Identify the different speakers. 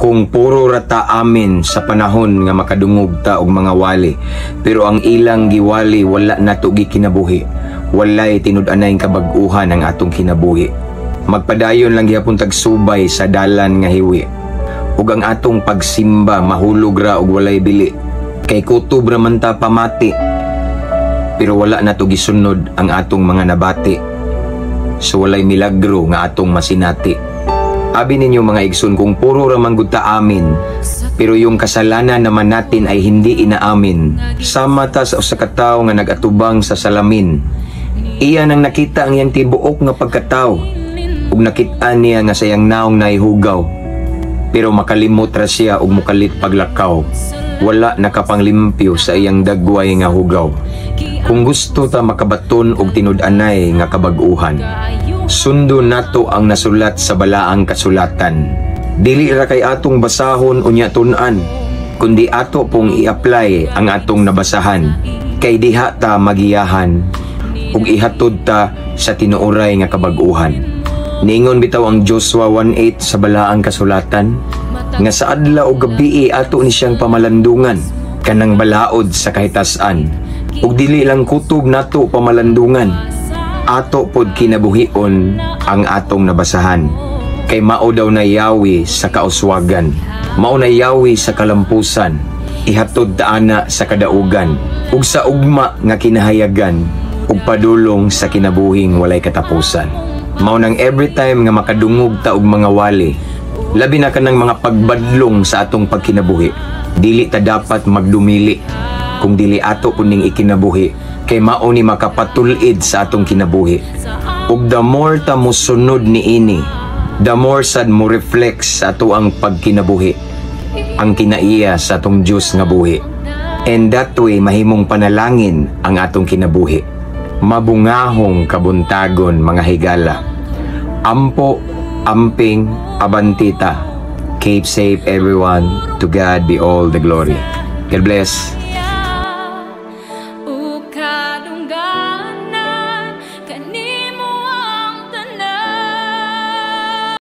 Speaker 1: Kung puro ra ta amin sa panahon nga makadungog ta og mga wali, pero ang ilang giwali wala nato gikinabuhi, walay tinud-anay kabag-uhan ang atong kinabuhi. Magpadayon lang gihapon tag subay sa dalan nga hiwi. Ug ang atong pagsimba mahulog ra og walay bili. Kay kutob ra man ta pamati, pero wala nato gisunod ang atong mga nabati. So walay milagro nga atong masinati. Abi ninyo, mga igsoon, kung puro ra man gud ta amin, pero yung kasalanan naman natin ay hindi inaamin. Sama ta sa usa ka tawo nga nagatubang sa salamin. Iya nang nakita ang iyang tibuok nga pagkatawo ug nakit-an niya nga sa iyang naong nahihugaw. Pero makalimot ra siya ug mukalit paglakaw. Wala nakapanglimpyo sa iyang dagway nga hugaw. Kung gusto ta makabaton og tinud-anay nga kabag-uhan, sundo nato ang nasulat sa balaang kasulatan. Dili ra kay atong basahon unya tun-an, kundi ato pong i-apply ang atong nabasahan. Kay diha ta magiyahan ug ihatod ta sa tinuoray nga kabag-uhan. Ningon bitaw ang Joshua 1:8 sa balaang kasulatan nga sa adlaw ug gabii ato ni siyang pamalandungan kanang balaod sa kahitasan. Ug dili lang kutob nato pamalandungan, ato pod kinabuhion ang atong nabasahan. Kay mao daw na Yahweh sa kauswagan, mao na Yahweh sa kalampusan, ihatod ta ana sa kadaugan, ug sa ugma nga kinahayagan, ug padulong sa kinabuhing walay katapusan. Mao nang every time nga makadungog ta og mga wali, labi na kanang mga pagbadlong sa atong pagkinabuhi, dili ta dapat magdumili kung dili ato puning ikinabuhi, kay mao ni makapatul-id sa atong kinabuhi. Ug the more ta mosunod niini, the more sad mo reflect sa ato ang pagkinabuhi, ang kinaiya sa atong Diyos nga buhi. And that way, mahimong panalangin ang atong kinabuhi. Mabungahong kabuntagon, mga higala. Ampo, amping, abantita. Keep safe, everyone. To God be all the glory. God bless.